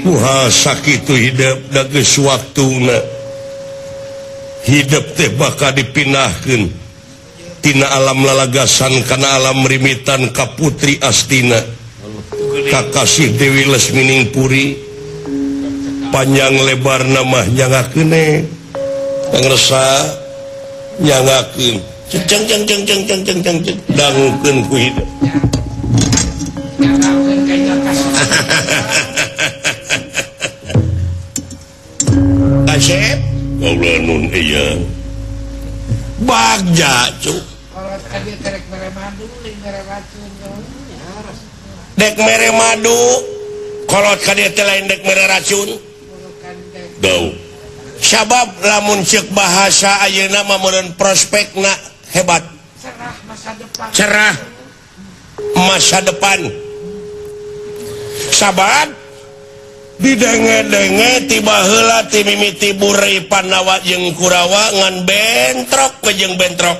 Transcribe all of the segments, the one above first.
Wah sakitu hidup da geus waktuna hidup teh bakal dipindahkeun tina alam lalagasan kana alam rimitan ka Putri Astina kakasih Dewi Lesmining Puri panjang lebar nama nyangakeun pangresa nyangakeun ceng ceng ceng ceng ceng ceng ceng ceng dangukeun ku hidup. Asep kaula nun iya bagja cu dek mere madu kolot ka dieu teh lain dek mere racun dau sabab lamun ceuk bahasa ayeuna mah meureun prospekna hebat cerah masa depan sabab didenge-denge tiba heula ti mimiti Buri Pandawa jeung Kurawa ngan bentrok we jeung bentrok.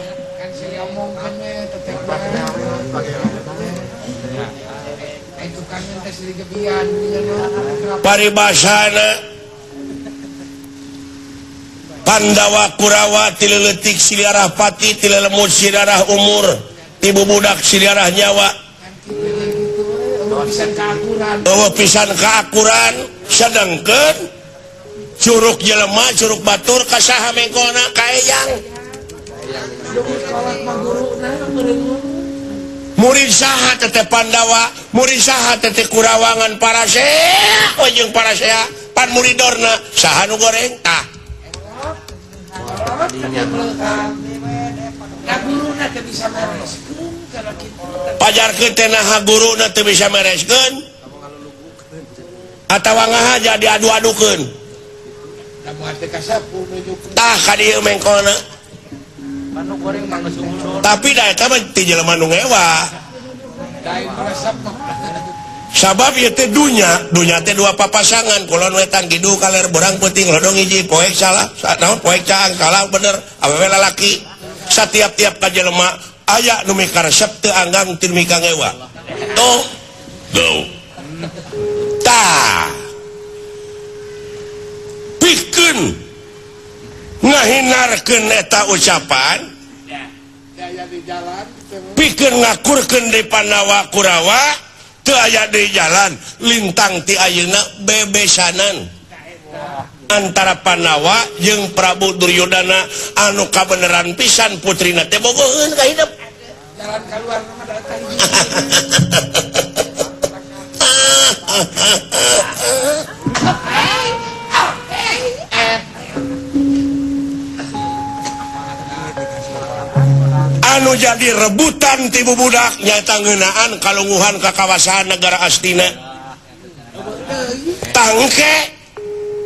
Paribasana Pandawa Kurawa ti leutik siliarah pati ti lelemut siliarah umur ti bubudak siliarah nyawa. Eueuh pisan keakuran sedengkeun curug jelema curug batur ka saha mengkolna ka eyang murid saha teteh Pandawa murid saha teteh Kurawangan parasea we jeung parasea pan muridorna saha nu goreng tah pajarkeun teh naha guruna teu bisa mereskeun atawa ngahaja diadu-adukeun tah ka dieu mengkolna tapi da eta mah ti jelema nu ngewa sabab ieu teh dunya dunya teh dua papasangan kulon wetan kidul kaler beurang peuting lodong hiji poek salah naon poek caang salah bener awewe lalaki satiap-tiap ka jelema aya nu mikaresep teu anggang teu mikangewa tuh tuh tah pikeun ngahinarkeun eta ucapan pikeun ngakurkeun di Pandawa Kurawa teu aya di jalan lintang ti ayeuna bebesanan antara Pandawa jeung Prabu Duryodana anu kabeneran pisan putrina teh bogoheun ka hidup jalan keluar mah datang. Anu jadi rebutan ti bubudak nyaeta ngeunaan kalunguhan ka kawasan negara Astina tangke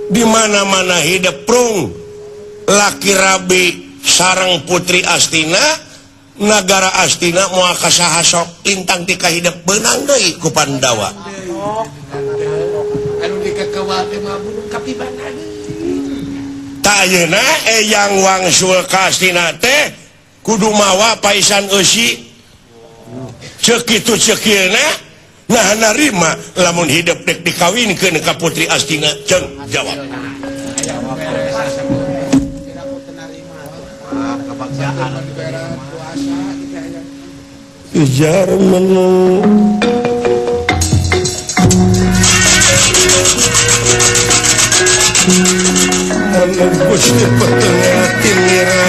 di mana-mana hidup prung laki rabi sareng putri Astina nagara Astina moal ka saha sok lintang ti kahidep beunang deui ku Pandawa anu dikekewal teh mah bunuh kapiban tah ayeuna eyang wangsul ka Astina teh kudu mawa paisan eusi ceuk kitu ceuk ieu nah narima lamun hidup dek dikawinkeun ka putri Astina ceung jawab ijar menu anu Gusti petengah tinira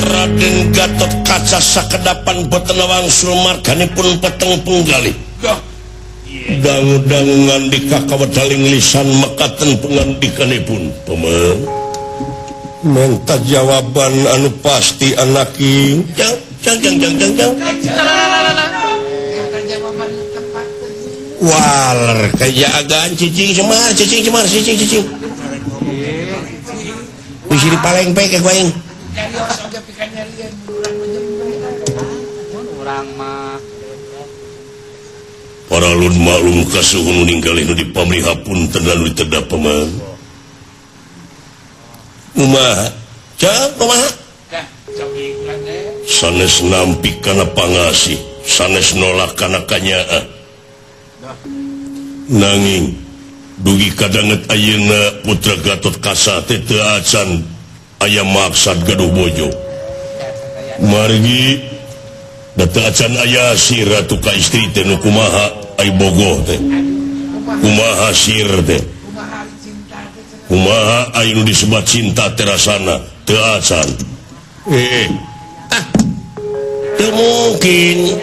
Raden Gatot Kaca sakedapan boten wangsul marganipun peteng penggalih dangu-dangu ngandika kawedaling lisan mekaten pengandikanipun pemen minta jawaban anu pasti anaki jang jang jang jang jang jang waler kayak agan cicing cemar cicing cemar cicing cicing. Bisi dipalengpe ke ku aing. Nyarios oge pikeun nyarieun urang mah jempe. Urang mah paralun maklum kasuhun ninggalih nu dipamrihapunten lalu ditedap paman. Kumaha? Cang kumaha? Sanes nampi kana pangasih, sanes nolak kana kanyaah. Nanging dugi kadanget ayeuna putra Gatot Kaca teh teu acan aya maksad gaduh bojo. Margi da teu acan aya sir ratu ka istri teh nu kumaha ai bogoh teh. Kumaha sir teh? Kumaha ai nu disebat cinta teh rasana teu acan. Teu mungkin.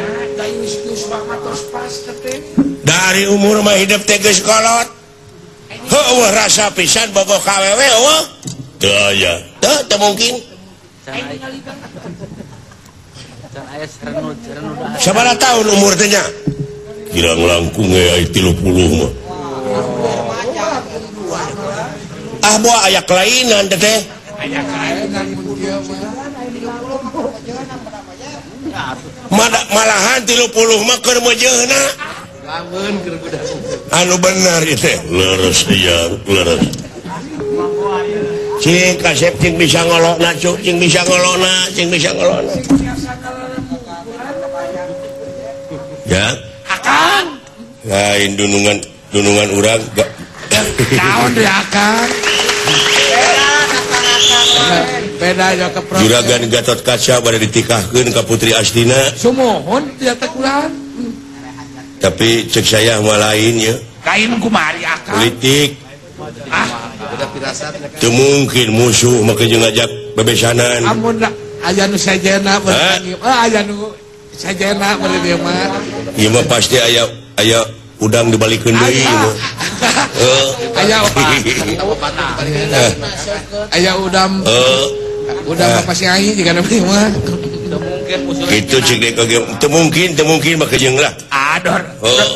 Dari umur mah hidup teh geus kolot. Heueuh rasa pisan bogoh ka awewe eueuh. Teu aya. Teu mungkin. Sabaraha tahun umur teh nya? Kirang langkung ge ai 30 mah. Ah boa aya kelainan teh teh. Aya kelainan mun kieu mah. Malahan 30 mah keur meujeuhna. Lamun keur budak. Anu bener ieu teh. Leres ieu, leres. Cing kasep cing bisa ngolokna cuk, cing bisa ngolokna, cing bisa ngolokna. Ya. Akang. Lain dunungan dunungan urang naon deui akang. Beda ya ke Juragan Gatot Kaca bade ditikahkeun ka Putri Astina. Sumuhun dia teh kulan. Tapi cek saya mah lain ya. Lain kumari akang. Politik. Ah, teu mungkin musuh make jeung ngajak bebesanan. Amun aya nu sajena beurang. Ah aya nu sajena beureum ieu mah. Ieu mah pasti aya aya udang dibalikeun deui ieu mah. Aya aya udam. Udang apa sih aing jika namanya mah. Itu cek dek oge teu mungkin mah jeung lah. Ah dor.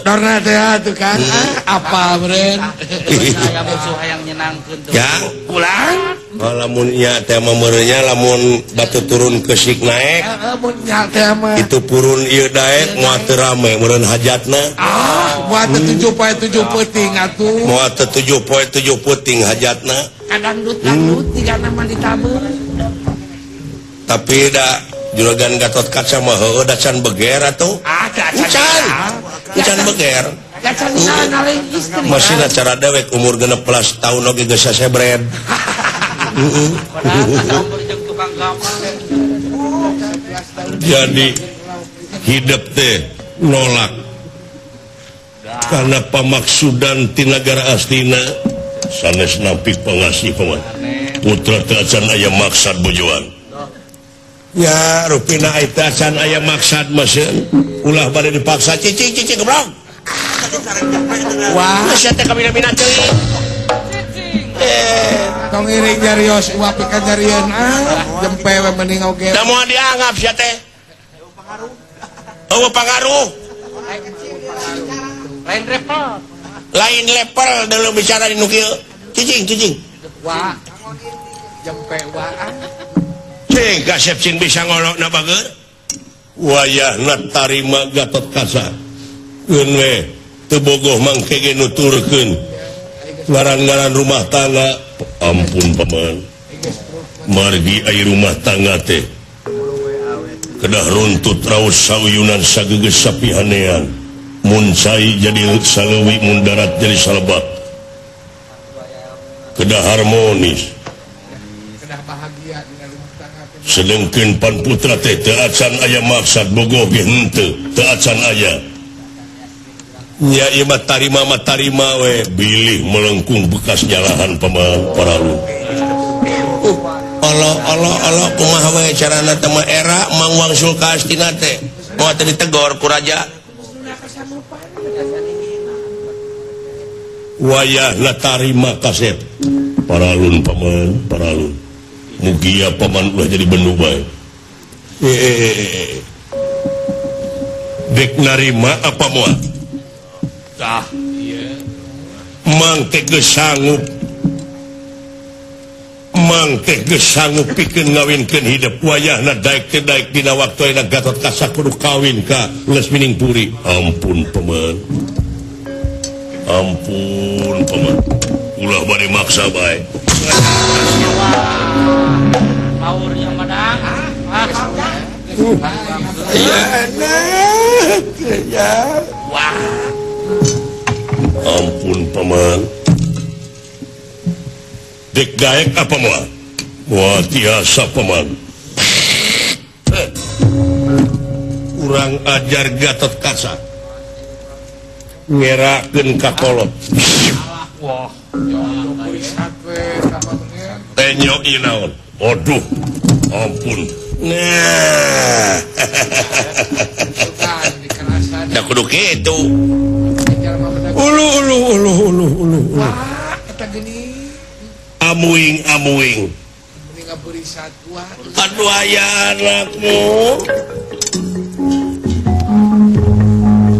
Dorna teh atuh kan. Apa meureun. Aya musuh hayang nyenangkeun teu. Ya, pulang. Oh, lamun nya teh mah meureunnya lamun batu turun kesik naek. Heeh, mun nya teh mah. Itu purun ieu daek moal teu rame meureun hajatna. Ah, moal teu 7 poe 7 peuting atuh. Moal teu 7 poe 7 peuting hajatna. Kadang dut-dut tigana mah ditabeur. Tapi da Juragan Gatot Kaca mah heueuh da can beger atuh. Ah, can. Can beger. Can ngaleng istri. Masih cara dewek umur 16 tahun oge geus sasebred. Heeh. Jadi hidup teh nolak karena pamaksudan ti nagara Astina sanes nampik pangasih paman. Putra teh acan aya maksad bojoan. Ya rupina teh acan aya maksad masih ulah bade dipaksa cicing cicing goblok. Wah, sia teh kabina-bina ceuing. Tong iring nyarios uap pikeun nyarieun ah jempe we mending oge. Da moal dianggap sia teh. Eueuh pangaruh. Lain level. Lain level dalam bicara di nu kieu. Cicing cicing. Wah. Jempe wah. Cing kasep cing bisa ngolokna bager. Wayahna tarima Gatot Kaca. Keun we teu bogoh mangke ge nuturkeun. Ngaran-ngaran rumah tangga, ampun paman. Margi ai rumah tangga teh kedah runtut raos sauyunan sagegeus sapihanean. Mun cai jadi saleuwi, mun darat jadi salebak. Kedah harmonis. Kedah bahagia dina rumah tangga teh. Sedengkeun pan putra teh teu acan aya maksad bogoh ge henteu, teu acan aya. Nya ieu mah tarima we bilih melengkung bekas nyalahan paman paralu. Allah Allah Allah kumaha we carana teh mah era Mang Wangsul ka Astina teh. Moal teh ditegor ku raja. Wayahna tarima kasep. Paralun paman, paralun. Mugia paman ulah jadi bendu bae. Dek narima apa moal? Tah, ieu. Mang teh geus sanggup Amang teh geus sanggup pikeun ngawinkeun hidep wayahna daek teh daek dina waktu ayeuna Gatot Kaca kudu kawin ka Lesmining Puri. Ampun paman. Ampun paman. Ulah bade maksa bae. Paur yang madang. Ya, wah. Ampun paman. Dek daek apa moal? Moal tiasa paman. Urang ajar Gatot Kaca. Ngerakeun ka kolot. Wah, tenyo ieu naon? Aduh, ampun. Nah. Da kudu kitu. Ulu ulu ulu ulu ulu. Wah, eta geuning. Amuing amuing. Aduh aya anakmu.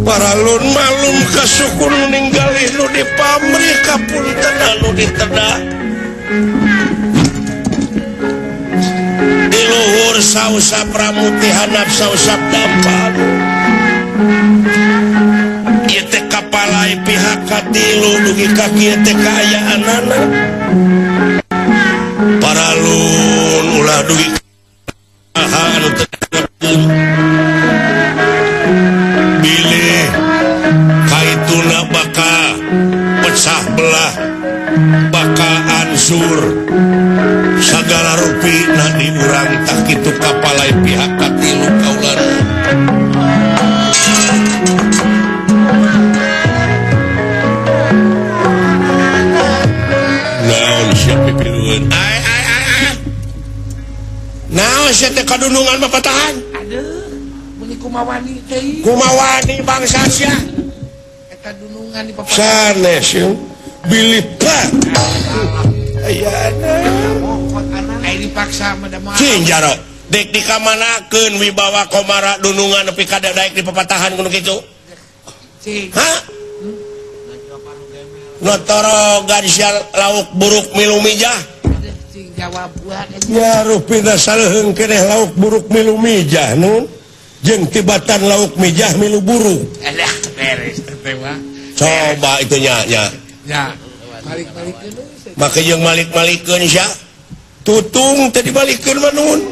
Paralun malum kasukun ninggalih nu di pamrih kapunten anu ditedah. Di luhur sausap ramuti handap sausap dampal. Ieu teh kapalai pihak katilu dugi ka kieu teh kaayaanana. Paralun ulah dugi ka anu teu bilih kaituna baka pecah belah baka ansur sagala rupi na di urang tak kitu kapalai pihak katilu kaulan. Naon sia pipilueun? Ai ai ai ai. Naon sia teh kadunungan papatahan? Aduh, meuni kumawani teh. Kumawani bangsa sia. Eta dunungan di papatahan. Sanes yeuh. Bilih pak. Ayana. Ai dipaksa mah da moal. Cing jaro, dek dikamanakeun wibawa komara dunungan nepi ka daek di papatahan kudu kitu. Cing. Hah? Notoro gadis lauk buruk milu mijah. Ya rupina saleuheung keneh lauk buruk milu mijah nun. Jeung tibatan lauk mijah milu buruk. Alah beres teh mah. Coba itu nya nya. Ya, balik-balikeun. Make jeung malik-malikeun sia. Tutung teh dibalikeun mah nun.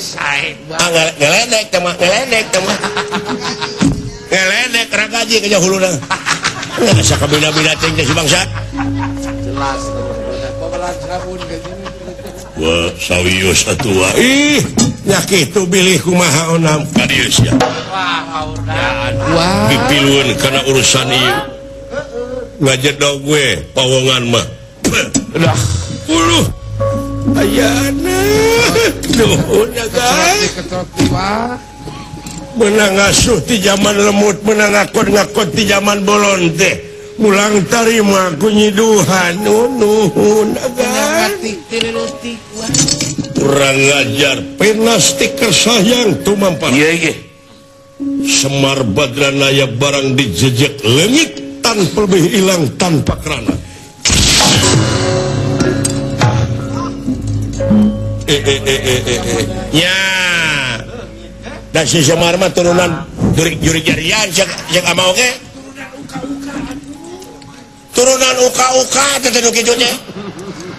Sae. Ah ngeledek teh mah, ngeledek teh mah. Ngeledek ragaji ka huluna. Asa kabina-bina teh si bangsat. Jelas. Wah, sawios atuh. Ih, nya kitu bilih kumaha onam ka dieu sia. Wah, wah. Dipilueun kana urusan ieu. Ngajedog we pawongan mah. Dah. Uluh. Ayana. Nuhun ya guys. Menang ngasuh ti zaman lemut, menang ngakon-ngakon ti zaman bolon teh. Mulang tarima ku nyiduhan nuhun agan. Kurang ngajar penasti kersayang tumampar. Iya iya. Semar Badranaya barang dijejek leungit tanpa lebih hilang tanpa kerana. Ya. Dan si Semar mah turunan jurik jarian cek ama oge. Turunan uka-uka teh nu kitu teh.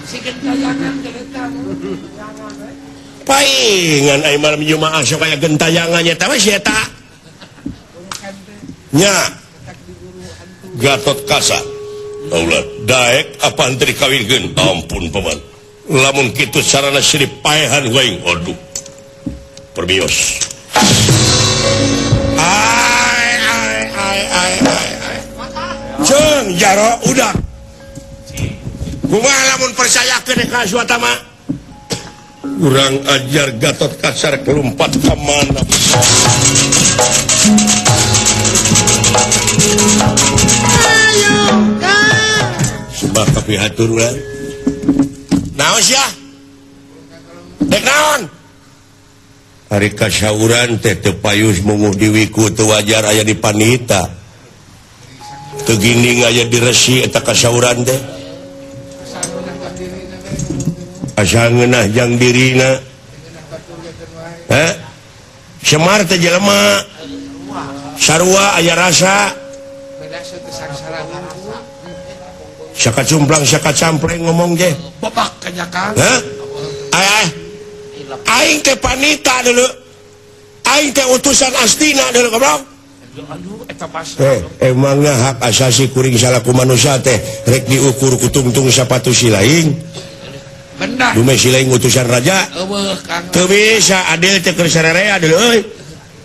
Si gentayangan eta. Paingan ai malam Jumaah sok aya gentayangan nya teh si eta. Nya. Gatot Kaca. Daulat daek apa henteu dikawinkeun? Ampun paman. Lamun kitu sarana sri paehan waing. Aduh. Permios. Ai ai ai ai ai. Ceung jaro udah. Kumaha lamun percayakeun ka Aswatama? Urang ajar Gatot Kacar kelumpat ka mana? Ayo ka. Sebab kapihatur urang. Naon sia? Dek naon? Ari kasauran teh teu payus munguh diwiku teu wajar aya di panita. Teu ginding aya di resi eta kasauran teh. Asa ngeunah jang dirina. Hah? Semar teh jelema. Sarua aya rasa. Saka cumplang saka campleng ngomong ge. Bapak kanyakan. Hah? Ay, aing teh panita dulu. Aing teh utusan Astina dulu goblok. Emangnya hak asasi kuring salaku manusia teh rek diukur ku tungtung sapatu silaing. Benar. Dume silaing utusan raja. Eueuh Kang. Teu bisa adil teh keur sararea dulu euy.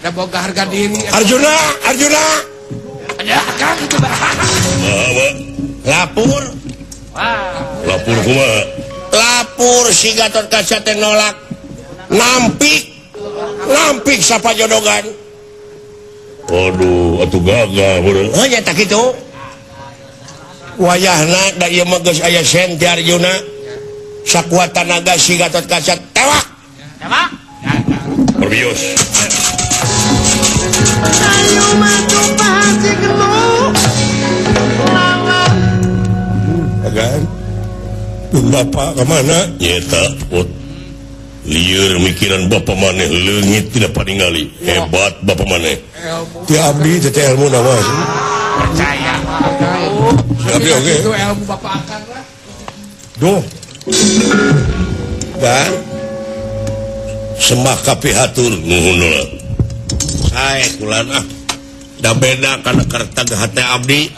Da boga harga diri. Arjuna, Arjuna. Ada Kang itu Lapor. Wah. Lapor kumaha? Lapor si Gatotkaca teh nolak. Nampik. Nampik sapajodogan. Aduh, atuh gagah bener. Heuh nya tah kitu. Wayahna da ieu mah geus aya sen ti Arjuna. Sakuat tanaga si Gatotkaca tewak. Tewak. Perbios. Ayo maju pasti gelu. Agan. Bapak kemana? Nyeta, put. Lieur mikiran bapak maneh leungit tidak paningali. Hebat bapak maneh. Ti abdi teh ilmu nama. Percaya. Si abdi oge. Itu ilmu bapak akang lah. Duh. Dan sembah kapihatur nuhun lah. Sae kulan ah. Da beda kana kertag hate abdi.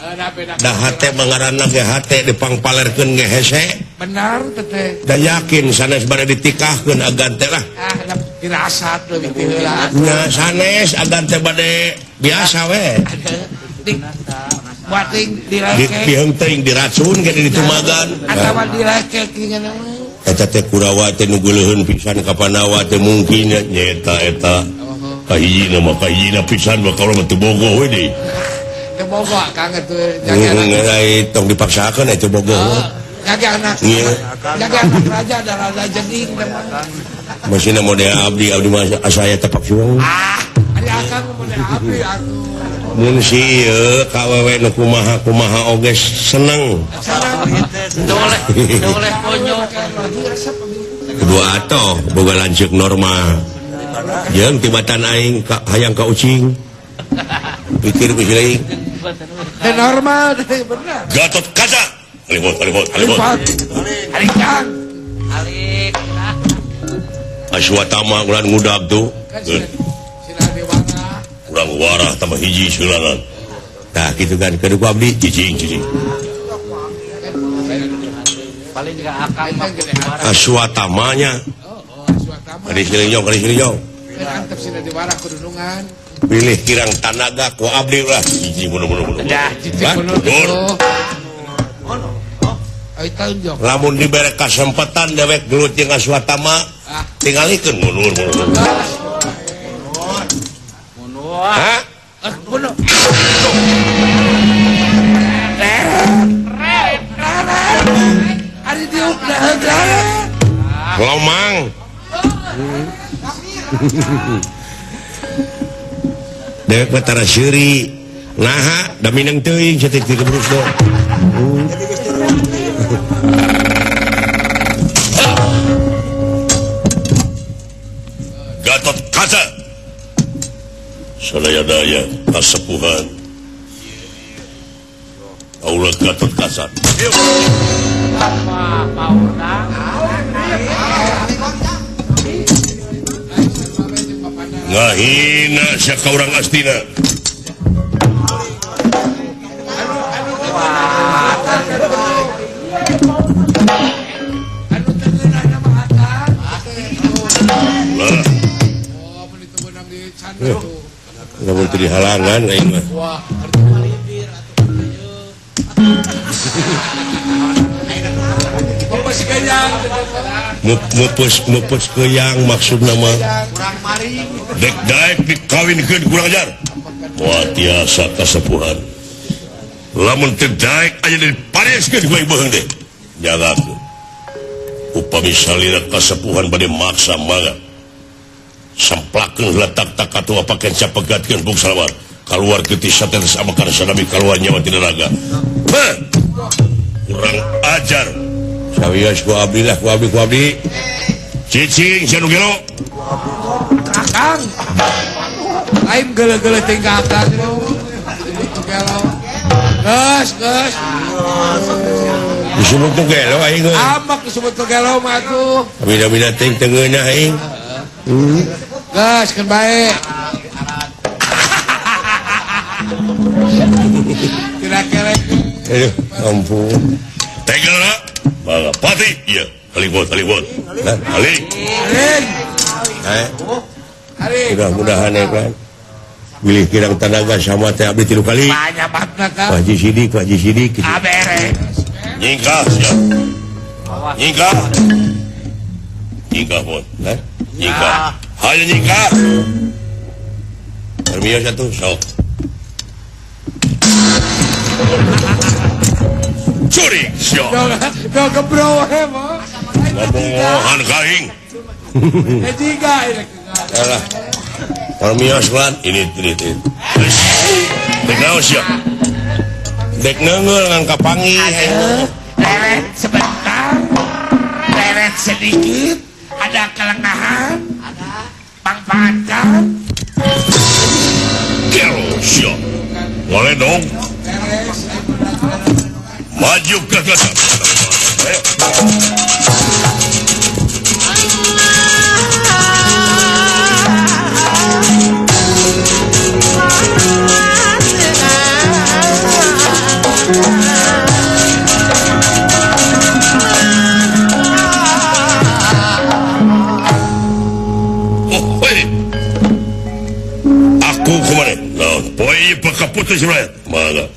Da hate mangaranna ge hate dipangpalerkeun ge hese. Benar teteh. Da yakin sanes bade ditikahkeun agan teh lah. Ah, da dirasat leuwih ti heula. Nya sanes agan teh bade biasa we. Buating dilekek. Diheung teuing diracun ge ditumagan. Atawa dilekek ngeunah mah. Eta teh Kurawa teh nu geuleuheun pisan ka Pandawa teh mungkin nyeta eta. Kahijina mah kahijina pisan mah kalau mah teu bogoh we deui. Teu bogoh Kang atuh jaga anak. Tong dipaksakeun atuh bogoh. Jaga anak. Jaga anak raja da raja jeding teh mah. Masina mode abdi abdi mah asa aya tepak suang. Ah, ari akang mode abdi atuh. Mun si ieu ka wewe nu kumaha kumaha oge seneng. Teu oleh konyol. Kedua atoh boga lanceuk normal. Jeung tibatan aing ka, hayang ka ucing. Pikir ku silaing. Teu normal teh bener. Gatotkaca. Alihot alihot alihot. Alik Kang. Alik. Aswatama ulan ngudag tuh. Kurang warah tambah hiji seulangan. Tah kitu kan kudu ku abdi cicing cicing. Paling juga akang mah Aswatamanya. Kari silingjong, kari silingjong. Pilih kirang tanaga ku abdi lah. Cicing mundur mundur mundur. Dah cicing mundur. Lamun dibere kasempatan dewek gelut jeung Aswatama, tingalikeun mundur mundur. Mundur. Hah? Mundur. Ari diuk dah. Lomang. Dewek mah tara seuri. Naha da mineng teuing saeutik ti gebrus do. Gatotkaca. Sadaya-daya kasepuhan. Aula Gatotkaca. Apa paurna? Ngahina sia ka urang Astina. Lah. Lamun teu dihalangan aing mah. Mupus keyang maksudna mah. Dek daek dikawinkeun kurang ajar. Moal tiasa kasepuhan. Lamun teu daek aya dipareskeun ku aing beuheung teh. Jagakeun. Upami salira kasepuhan bade maksa mangga. Semplakeun heula tak-tak atuh paken capegatkeun bung salawar. Kaluar getih satetes amakan sanabi kaluar nyawa tina raga. Heh. Kurang ajar. Sawios ku abdi lah, ku abdi, ku abdi. Cicing sia nu gelo. Akang. Lain geuleuh-geuleuh ting ka akang. Gelo. Geus, geus. Disebut nu gelo aing euy. Amak disebut nu gelo mah atuh. Bida-bida ting teu ngeunah aing. Geus keun bae. Tidak kelek. Aduh, ampun. Tegal lah. Mangga pati. Iya, alik bot, alik bot. Nah, alik. Alik. Eh. Mudah-mudahan ya kan. Bilih kirang tenaga sama teh abdi 3 kali. Banyak banget kan. Pak Haji Sidik, Pak Haji Sidik. Beres. Nyingkah siap. Nyingkah. Nyingkah bot. Nah, nyingkah. Hayo nyingkah. Permios atuh sok. Curi siap. Gak gebro we mah. Ngobongohan ka aing. Eh jiga ini. Alah. Permios lan ini ini ini. Dek naon sia? Dek neungeul ngan kapanggih. Leret sebentar. Leret sedikit, ada kelengahan. Ada pangpancan. Gelo sia. Ngaledong. Maju ke kanan. Ayo. Oh, hei. Aku kemarin. Nah, poe pakaputus rakyat. Mana?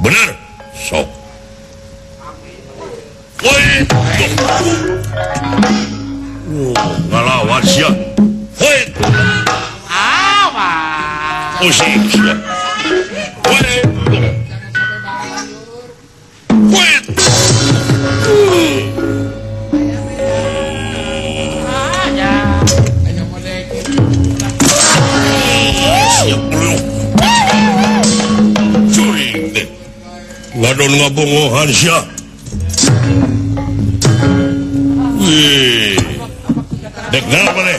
Benar. Sok. Woi, ngalawan sia. Woi. Awas. Pusing sia. Woi. Woi. Siap belum. Curi deh. Ngadon ngabongohan sia. Dek naon maneh?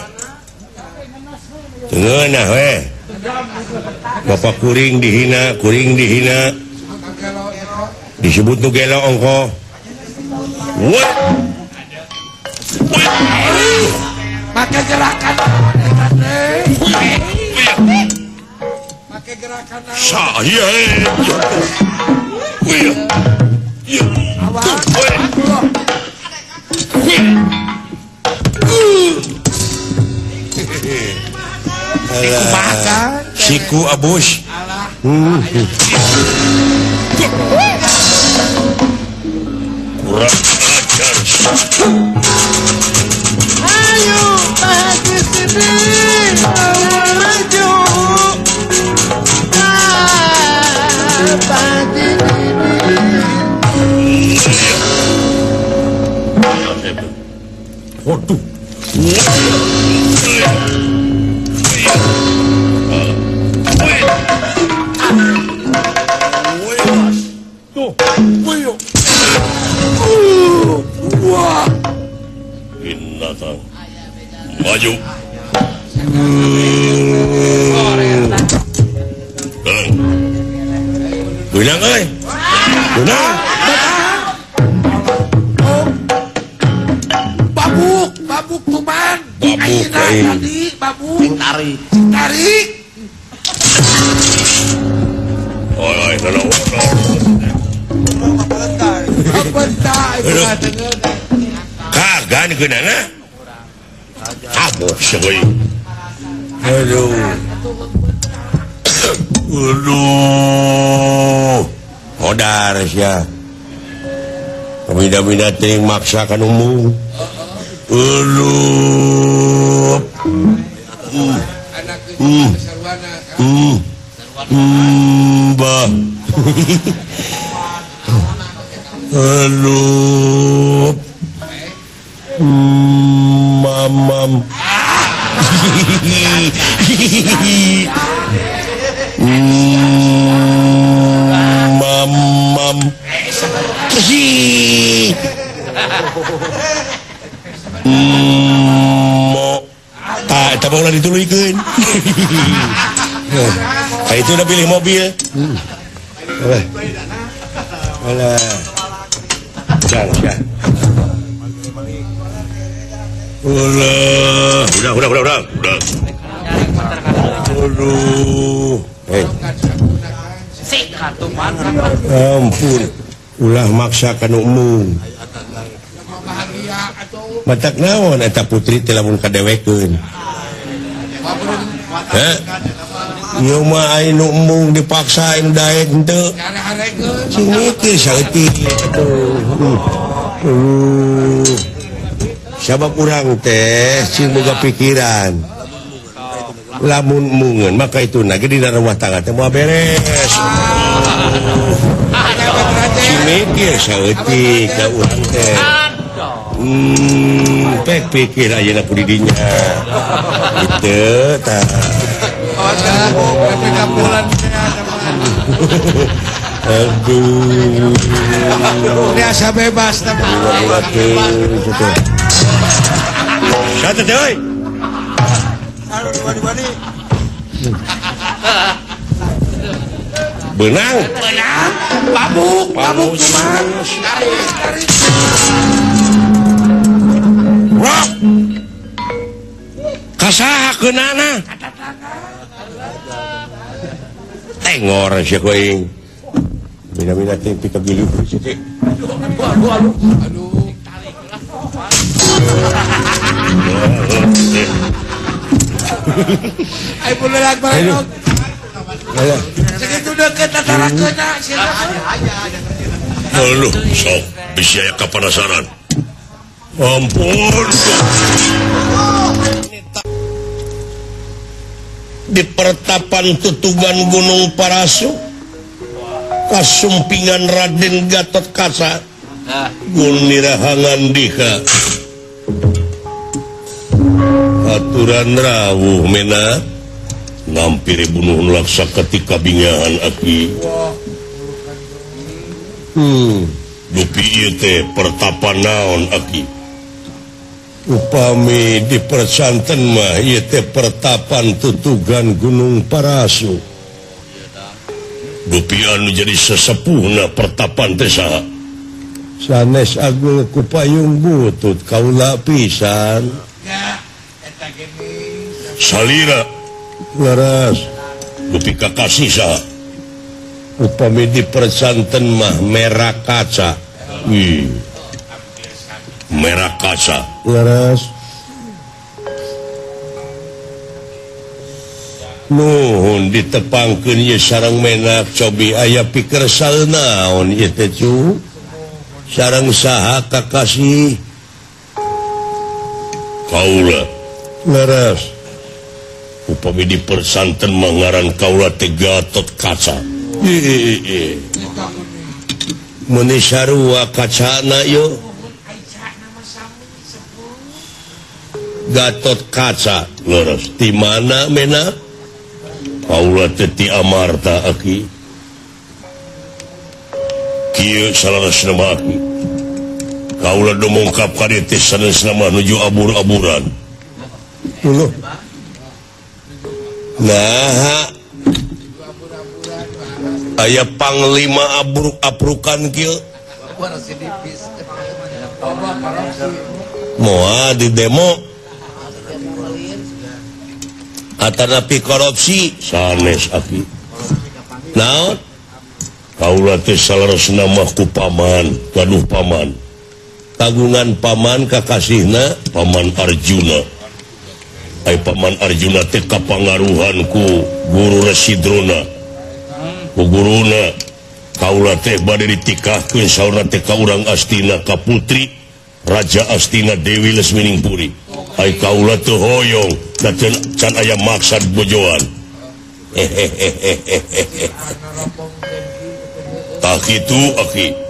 Teu ngeunah we. Bapak kuring dihina, kuring dihina. Disebut nu gelo ongkoh. Woi. Woi. Make gerakan naon eta teh? Make gerakan naon? Saya. Woi. Iya. Awas. Alah, siku abus. Kurang ajar. Ayo Pak Haji Sidik maju. Pak Haji Sidik. Waduh. Binatang. Maju. Geleng. Beunang euy. Beunang. Babuk, babuk tuman. Babuk tadi, babuk. Sing tarik. Sing tarik. Oi, oi, tolong. Bentar, kagan geunana. Abok sia euy. Aduh. Aduh. Hodar sia. Bida-bida teuing maksa ka umum. Aduh. Bah. Aduh. Mamam. Mamam. Mo tah eta mah ulah dituluykeun. Ka itu udah pilih mobil. Alah. Alah. Jang, jang. Ulah, udah. Aduh. Hei. Ampun, ulah maksa kana umum. Matak naon eta putri teh lamun kadewekeun. Heh. Ieu mah aya nu embung dipaksa anu daek henteu. Sing mikir saeutik atuh. Sabab urang teh sing boga pikiran. Lamun embungeun maka itu na ge dina rumah tangga teh moal beres. Sing mikir saeutik ka urang teh. Pek pikir ayeuna ku didinya. Gitu tah. Aduh. Biasa bebas tah. Satu teh euy. Benang. Benang. Mabuk, mabuk kumaha. Rock. Kasaha keunana? Tengor sia kuing. Mina-mina teh pika gilu sia teh. Aduh, aduh. Ai bulelag bareng. Sakitu deukeut tatarakeunna sia. Aduh, sok bisa ya kapanasaran. Ampun. Di pertapan tutugan Gunung Parasu kasumpingan Raden Gatot Kaca Gunirahangan Dika aturan rawuh mena ngampiri bunuh laksa ketika bingahan aki. Dupi ieu teh pertapan naon aki? Upami di persanten mah ieu teh pertapan tutugan Gunung Parasu. Dupi anu jadi sesepuhna pertapan teh saha? Sanes agul ku payung butut kaula pisan. Salira leres. Dupi kakasih saha? Upami di persanten mah merah kaca. Wih. Merah kaca. Leres. Nuhun ditepangkeun ieu sareng menak cobi aya pikersal naon ieu teh cu? Sareng saha kakasih? Kaula. Leres. Upami di persanten mah ngaran kaula teh Gatot Kaca. Meuni sarua kacana ieu. Gatot Kaca leres. Di mana mena? Kaula teh ti Amarta aki. Kieu saleresna mah aki. Kaula dumungkap ka dieu teh sanesna mah nuju abur-aburan. Uluh. Nah, aya panglima abruk-abrukan kieu. Moal di demo atanapi korupsi sanes aki. Naon? Kaula teh saleresna mah ku paman, gaduh paman. Kagungan paman kakasihna Paman Arjuna. Ai paman Arjuna teh kapangaruhan ku Guru Resi Drona. Ku guruna kaula teh bade ditikahkeun saurna teh ka urang Astina ka putri Raja Astina Dewi Lesminingpuri. Ai kaula teu hoyong da can aya maksad bojoan. Tah kitu aki.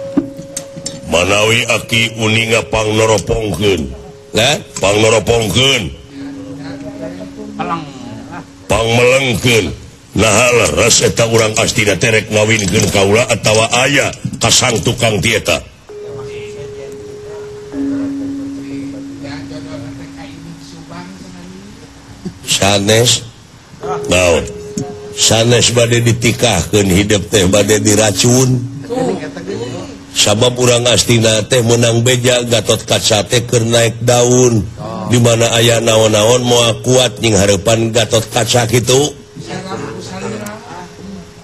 Manawi aki uninga pangnoropongkeun. Lah, pangnoropongkeun. Pangmelengkeun. Naha leres eta urang Astina teh rek ngawinkeun kaula atawa aya kasang tukang ti eta. Sanes naon sanes bade ditikahkeun hidup teh bade diracun sabab urang Astina teh menang beja Gatot Kaca teh keur naik daun di mana aya naon-naon moal kuat nying hareupan Gatot Kaca kitu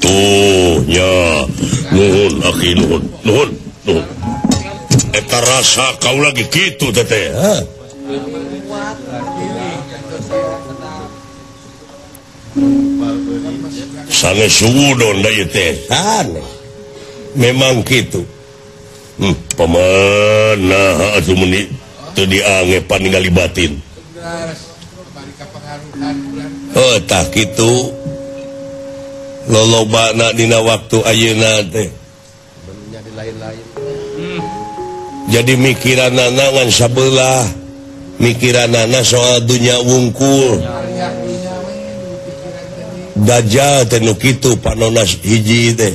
tuh nya nuhun aki nuhun nuhun nuhun eta rasa kau lagi kitu teteh ha sanes suudon da ieu teh sanes memang kitu paman naha atuh meuni teu diange paningali batin oh tah kitu lolobana dina waktu ayeuna teh jadi mikiranana ngan sabelah mikiranana soal dunya wungkul dajjal teh nu kitu panona hiji teh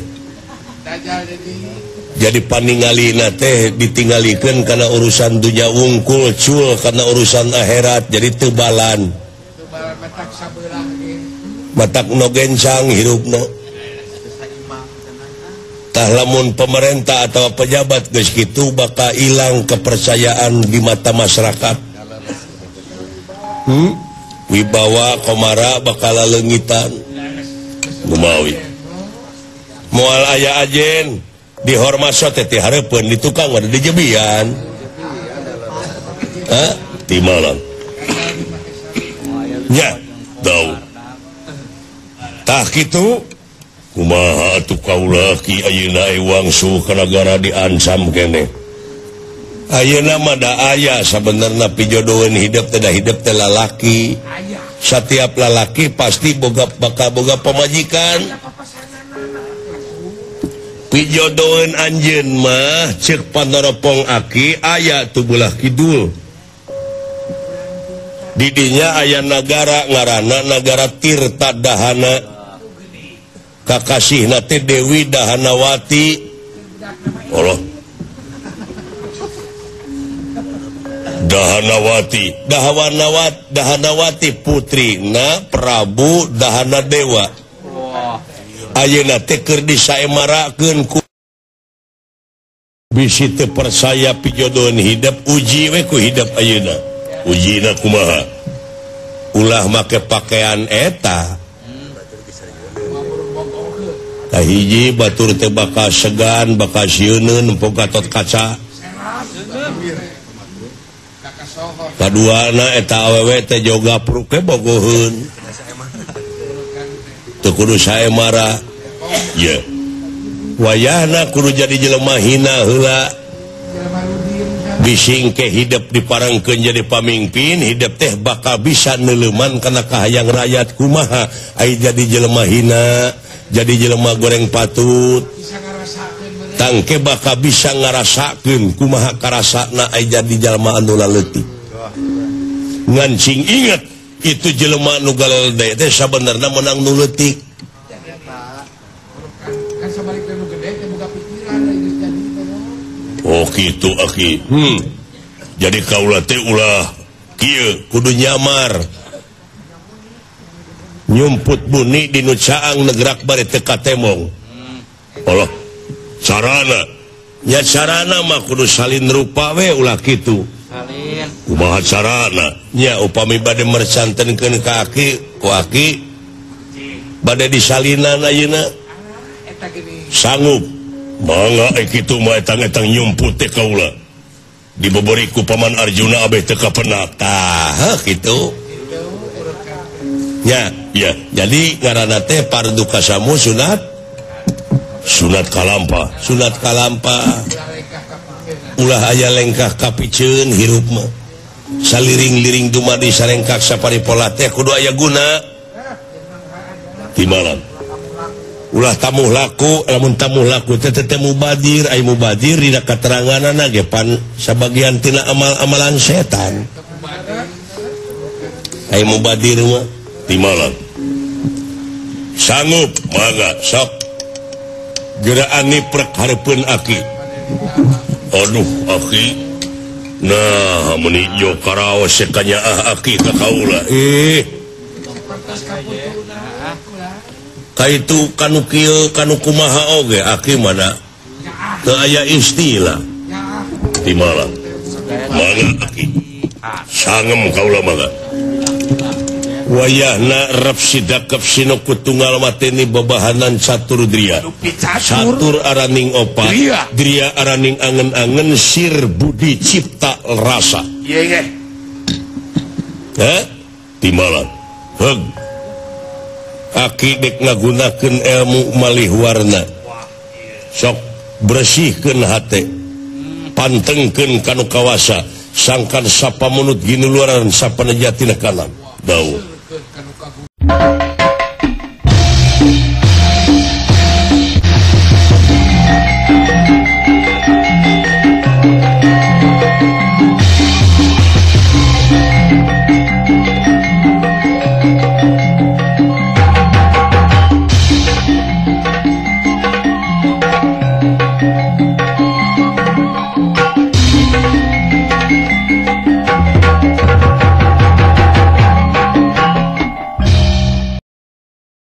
jadi paningalina teh ditinggalikeun kana urusan dunya wungkul cul kana urusan akhirat jadi teu balan matak no gencang hirupna tah lamun pemerintah atau pejabat geus kitu bakal hilang kepercayaan di mata masyarakat wibawa komara bakal leungitan gumawi moal aya ajen dihormat teh ti hareupeun di tukang mah di jebian ha ti malam nya dau tah kitu kumaha atuh kaula ki ayeuna wangsu ka nagara diancam keneh ayeuna mah da aya sabenerna pijodoheun hidup teh da hidup teh lalaki setiap lalaki pasti boga bakal boga pamajikan pijodoheun anjeun mah ceuk panoropong aki aya tu belah kidul didinya aya nagara ngaranna nagara Tirta Dahana kakasihna teh Dewi Dahanawati Allah Dahanawati Dahanawati putrina Prabu Dahanadewa ayeuna teh keur disaemarakeun ku bisi teu percaya pijodoheun hidup uji we ku hidup ayeuna ujina kumaha ulah make pakaian eta hiji batur teh bakal segan bakal sieuneun nempo Gatot Kaca kaduana eta awewe teh joga pruke bogoheun teu kudu saemara ye wayahna kudu jadi jelema hina heula bising ke hidup diparengkeun jadi pamimpin hidup teh bakal bisa neuleuman kana kahayang rakyat kumaha ai jadi jelema hina jadi jelema goreng patut tangke bakal bisa ngarasakeun kumaha karasana ai jadi jelema anu laleutik ngan cing inget itu jelema nu galede teh sabenerna meunang nu leutik oh kitu aki jadi kaula teh ulah kieu kudu nyamar nyumput buni di nu caang negrak bari teu katemong Allah carana nya carana mah kudu salin rupa we ulah kitu salin kumaha carana nya upami bade mercantenkeun ka aki ku aki bade disalinan ayeuna sanggup mangga kitu mah etang-etang nyumput teh kaula dibeberi ku paman Arjuna abeh teu kapenak tah kitu ya ya jadi ngaranna teh pardu kasamu sunat sunat kalampa sunat kalampa ulah aya lengkah kapiceun hirup mah saliring-liring dumadi sarengkak saparipola teh kudu aya guna timalan ulah tamuh laku lamun tamuh laku teh teh mubadir ai mubadir dina kateranganana ge pan sabagian tina amal-amalan setan ai mubadir mah timalan sanggup mangga sok geraan niprek hareupeun aki aduh aki nah meuni jo karaos kanyaah aki ka kaula Kaitu kanu kieu kanu kumaha oge aki mana teu aya istilah timala mangga aki sangem kaula mangga wayahna rep sidakep sinuku tunggal mateni bebahanan catur dria catur araning opat dria araning angen-angen sir budi cipta rasa timala heg aki dek ngagunakeun ilmu malih warna sok bersihkeun hate pantengkeun kanu kawasa sangkan sapamunut ginuluaran sapanejatina kalam dawuh.